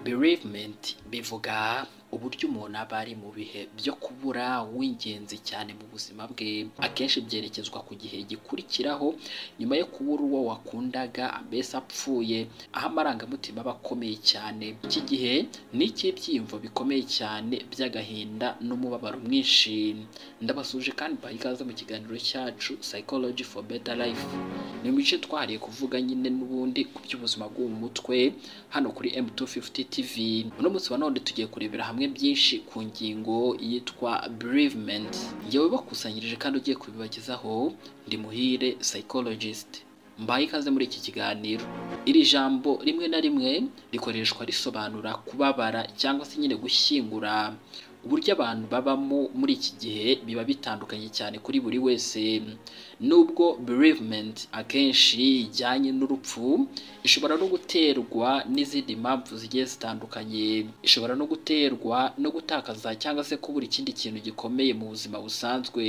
Bereavement bivuga uburyo umuntu aba ari mu bihe byo kubura w'ingenzi cyane mu buzima bwe. Akenshi byerekezwa ku gihe gikurikiraho nyuma yo kubura uwo wakundaga, mbese apfuye, aho amarangamutima aba akomeye cyane. Iki gihe ni icy'ibyiyumvo bikomeye cyane by'agahinda n'umubabaro mwinshi. Ndabasuje kandi mbaha ikaze mu kiganiro cyacu Psychology for Better Life. Ni mu bice twahariye kuvuga nyine n'ubundi ku by'ubuzima bwo mu mutwe hano kuri M250 TV. Uno munsi wa none tugiye kurebera hamwe byinshi ku ngingo yitwa bereavement. Njyewe bakusanyirije kandi ugiye kubibagezaho ndi Muhire psychologist. Mbaye ikaze muri iki kiganiro. Iri jambo rimwe na rimwe rikoreshwa risobanura kubabara cyangwa se nyine gushyingura. Uburyo abantu babamo muri iki gihe biba bitandukanye cyane kuri buri wese. Nubwo bereavement akenshi ijyanye n'urupfu, ishobora no guterwa n'izindi mpamvu zigiye zitandukanye. Ishobora no guterwa no gutakaza cyangwa se kubura ikindi kintu gikomeye mu buzima busanzwe,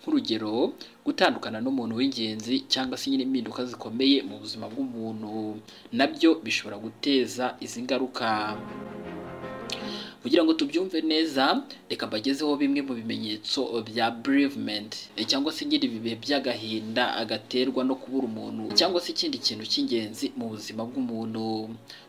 nk'urugero gutandukana n'umuntu w'ingenzi cyangwa se nyine impinduka zikomeye mu buzima bw'umuntu, nabyo bishobora guteza izi ngaruka. Kugira ngo tubyumve neza, reka mbagezeho bimwe mu bimenyetso bya bereavement cyangwa se nyine ibi bihe by'agahinda agaterwa no kubura umuntu cyangwa se ikindi kintu cy'ingenzi mu buzima bw'umuntu.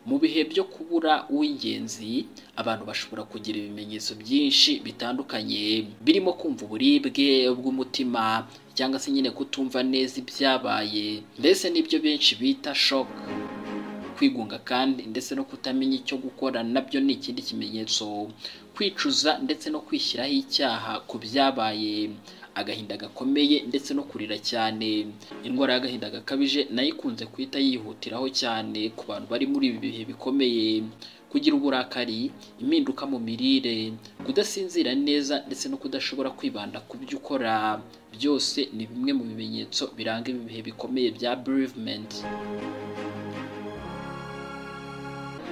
Mu bihe byo kubura uw'ingenzi, abantu bashobora kugira ibimenyetso byinshi bitandukanye, birimo kumva uburibwe bw'umutima cyangwa se nyine kutumva neza ibyabaye, mbese n'ibyo benshi bita shock. Kwigunga kandi ndetse no kutamenya icyo gukora nabyo ni ikindi kimenyetso. Kwicuza ndetse no kwishyiraho icyaha ku byabaye, agahinda gakomeye ndetse no kurira cyane. Indwara y'agahinda gakabije nayo ikunze guhita yihutiraho cyane ku bantu bari muri ibi bihe bikomeye. Kugira uburakari, impinduka mu mirire, kudasinzira neza ndetse no kudashobora kwibanda ku byo ukora, byose ni bimwe mu bimenyetso biranga ibi bihe bikomeye bya bereavement.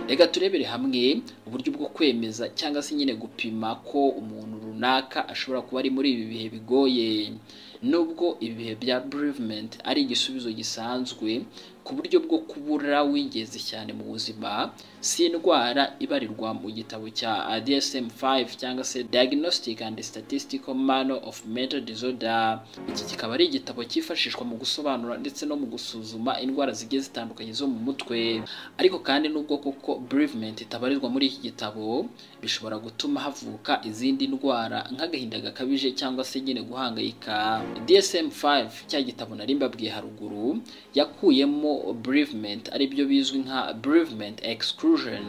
Reka turebere hamwe uburyo bwo kwemeza cyangwa se nyine gupima ko umuntu runaka ashobora kuba ari muri ibi bihe bigoye. Nubwo ibi bihe bya bereavement ari igisubizo gisanzwe ku buryo bwo kubura w'ingenzi cyane mu buzima, si indwara ibarirwa mu gitabo cya DSM-5 cyangwa se Diagnostic and Statistical Manual of Mental Disorder. Iki kikaba ari igitabo cyifashishwa mu gusobanura ndetse no mu gusuzuma indwara zigiye zitandukanye zo mu mutwe. Ariko kandi nubwo koko bereavement itabarirwa muri iki gitabo, bishobora gutuma havuka izindi ndwara nk'agahinda gakabije cyangwa se nyine guhangayika. DSM-5 cya gitabo nari mbabwiye haruguru yakuyemo bereavement, aribyo bizwi nka bereavement exclusion.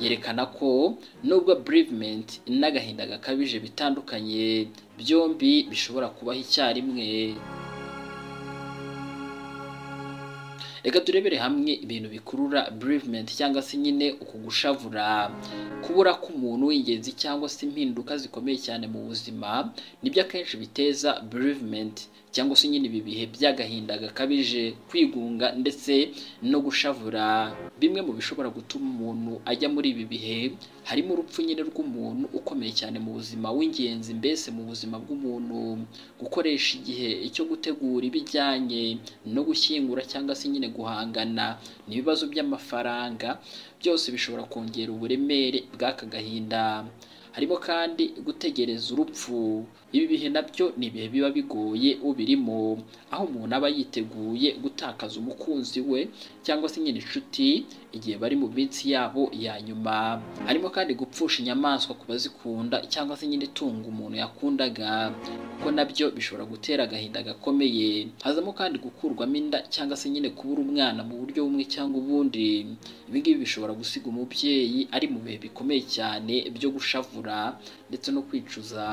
Yerekana ko nubwo bereavement n'agahinda gakabije bitandukanye, byombi bishobora kubaho icyarimwe. Reka turebere hamwe ibintu bikurura bereavement cyangwa se nyine uku gushavura. Kubura k'umuntu w'ingenzi cyangwa se impinduka zikomeye cyane mu buzima nibyo akenshi biteza bereavement cyangwa se nyine ibi bihe by'agahinda gakabije, kwigunga ndetse no gushavura. Bimwe mu bishobora gutuma umuntu ajya muri ibi bihe harimo urupfu nyine rw'umuntu ukomeye cyane mu buzima w'ingenzi, mbese mu buzima bw'umuntu, gukoresha igihe cyo gutegura ibijyanye no gushyingura cyangwa se nyine guhangana n'ibibazo by'amafaranga, byose bishobora kongera uburemere bw'aka gahinda. Harimo kandi gutegereza urupfu. Ibi bihe nabyo ni ibihe biba bigoye ubirimo, aho umuntu aba yiteguye gutakaza umukunzi we cyangwa se nyine inshuti igihe bari mu minsi yabo ya nyuma. Harimo kandi gupfusha inyamaswa ku bazikunda cyangwa se nyine itungo umuntu yakundaga, kuko nabyo bishobora gutera agahinda gakomeye. Hazamo kandi gukurwamo inda cyangwa se nyine kubura umwana mu buryo bumwe cyangwa ubundi. Ibi ngibi bishobora gusiga umubyeyi ari mu bihe bikomeye cyane byo gushavura ndetse no kwicuza.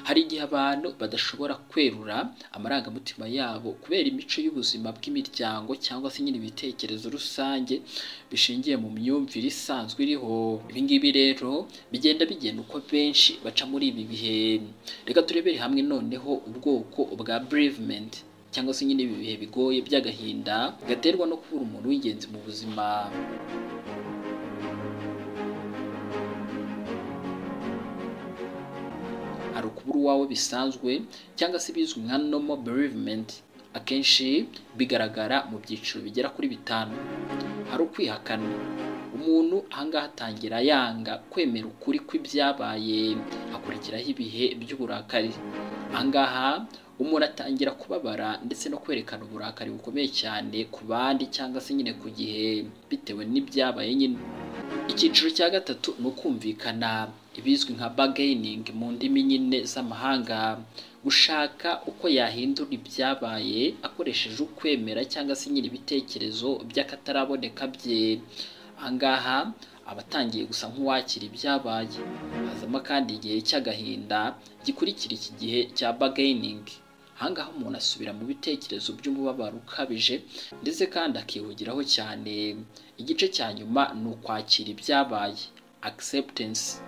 Hari igihe abantu badashobora kwerura amarangamutima yabo kubera imico y'ubuzima bw'imiryango cyangwa se nyine ibitekerezo rusange bishingiye mu myumvire isanzwe iriho. Ibi ngibi rero bigenda bigenda uko benshi baca muri ibi bihe. Reka turebere hamwe noneho ubwoko bwa bereavement cyangwa se nyine ibi bihe bigoye by'agahinda gaterwa no kubura umuntu w'ingenzi mu buzima. Hari ukubura uwawe bisanzwe cyangwa se bizwi nka normal bereavement, akenshi bigaragara mu byiciro bigera kuri 5. Hari ukwihakana, Umuntu ahangaha atangira yanga kwemera ukuri kw'ibyabaye, hakurikiraho ibihe by'uburakari. Ahangaha umuntu atangira kubabara ndetse no kwerekana uburakari bukomeye cyane ku bandi cyangwa se nyine ku gihe bitewe n'ibyabaye nyine. Icyiciro cya gatatu ni ukumvikana, ibizwi nka bargaining mu ndimi nyine z'amahanga, gushaka uko yahindura ibyabaye akoresheje ukwemera cyangwa se nyine ibitekerezo by'akataraboneka bye. Ahangaha aba atangiye gusa nk'uwakira ibyabaye. Hazamo kandi igihe cy'agahinda gikurikira iki gihe cya bargaining. Ahangaha umuntu asubira mu bitekerezo by'umubabaro ukabije ndetse kandi akihugiraho cyane. Igice cya nyuma ni ukwakira ibyabaye, acceptance.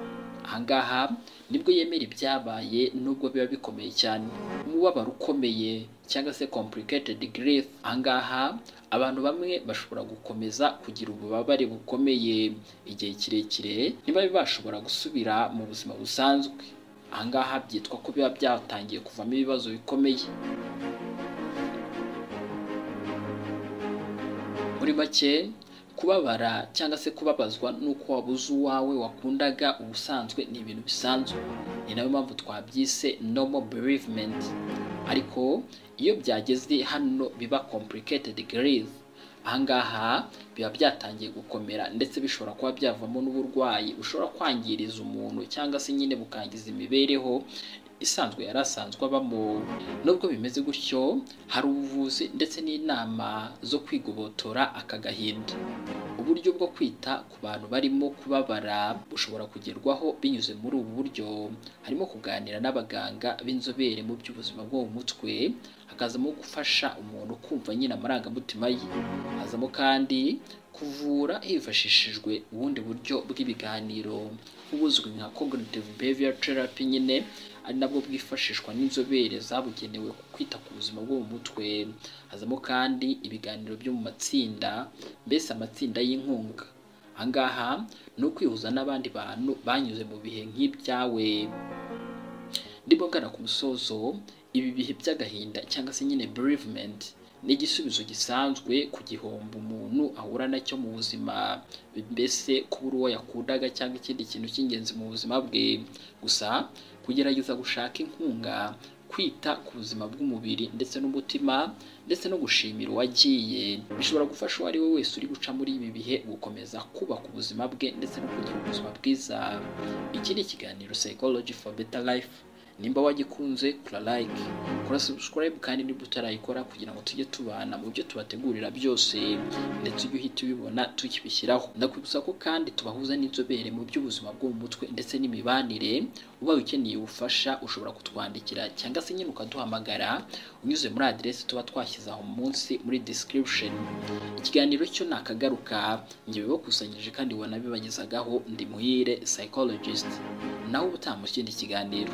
Ahangaha nibwo yemera ibyabaye nubwo biba bikomeye cyane. Umubabaro ukomeye cyangwa se complicated grief. Ahangaha abantu bamwe bashobora gukomeza kugira ububabare bukomeye igihe kirekire, ntibabe bashobora gusubira mu buzima busanzwe. Ahangaha byitwa ko biba byatangiye kuvamo ibibazo bikomeye. Muri make, kubabara cyangwa se kubabazwa n'uko wabuze uwawe wakundaga ubusanzwe ni ibintu bisanzwe. Ni nayo mpamvu twabyise normal bereavement. Ariko iyo byageze hano biba complicated grief. Ahangaha biba byatangiye gukomera ndetse bishobora kuba byavamo n'uburwayi bushobora kwangiriza umuntu cyangwa se nyine bukangiza imibereho isanzwe yari asanzwe abamo. Nubwo bimeze gutyo, hari ubuvuzi ndetse n'inama zo kwigobotora aka gahinda. Uburyo bwo kwita ku bantu barimo kubabara bushobora kugerwaho binyuze muri ubu buryo, harimo kuganira n'abaganga b'inzobere mu by'ubuzima bwo mu mutwe, hakazamo gufasha umuntu kumva nyine amarangamutima ye, hazamo kandi kuvura hifashishijwe ubundi buryo bw'ibiganiro nk'ubuzwi nka cognitive behavior therapy nyine, ari nabwo bwifashishwa n'inzobere zabugenewe ku kwita ku buzima bwo mu mutwe. Hazamo kandi ibiganiro byo mu matsinda, mbese amatsinda y'inkunga. Ahangaha ni ukwihuza n'abandi bantu banyuze mu bihe nk'ibyawe. Ndimo ngana ku musozo, ibi bihe by'agahinda cyangwa se nyine bereavement ni igisubizo gisanzwe ku gihombo umuntu ahura nacyo mu buzima, mbese kubura uwo yakundaga cyangwa ikindi kintu cy'ingenzi mu buzima bwe. Gusa kugerageza gushaka inkunga, kwita ku buzima bw'umubiri ndetse n'umutima, ndetse no gushimira uwagiye, bishobora gufasha uwo ari we wese uri guca muri ibi bihe gukomeza kubaka ubuzima bwe ndetse no kugira ubuzima bwiza. Iki ni ikiganiro Psychology for Better Life. Nimba wagikunze, kora like, kora subscribe, kandi niba utarayikora kugira ngo tujye tubana mu byo tubategurira byose, ndetse ujye uhita ubibona tukibishyiraho. Ndakwibutsa ko kandi tubahuza n'inzobere mu by'ubuzima bwo mu mutwe ndetse n'imibanire. Ubaye ukeneye ubufasha ushobora kutwandikira cyangwa se nyine ukaduhamagara unyuze muri aderesi tuba twashyize aho munsi muri description. Ikiganiro cyo nakagaruka, njye bibakusanyije kandi wanabibagezagaho, ndi Muhire psychologist. Naho ubutaha mu kindi kiganiro.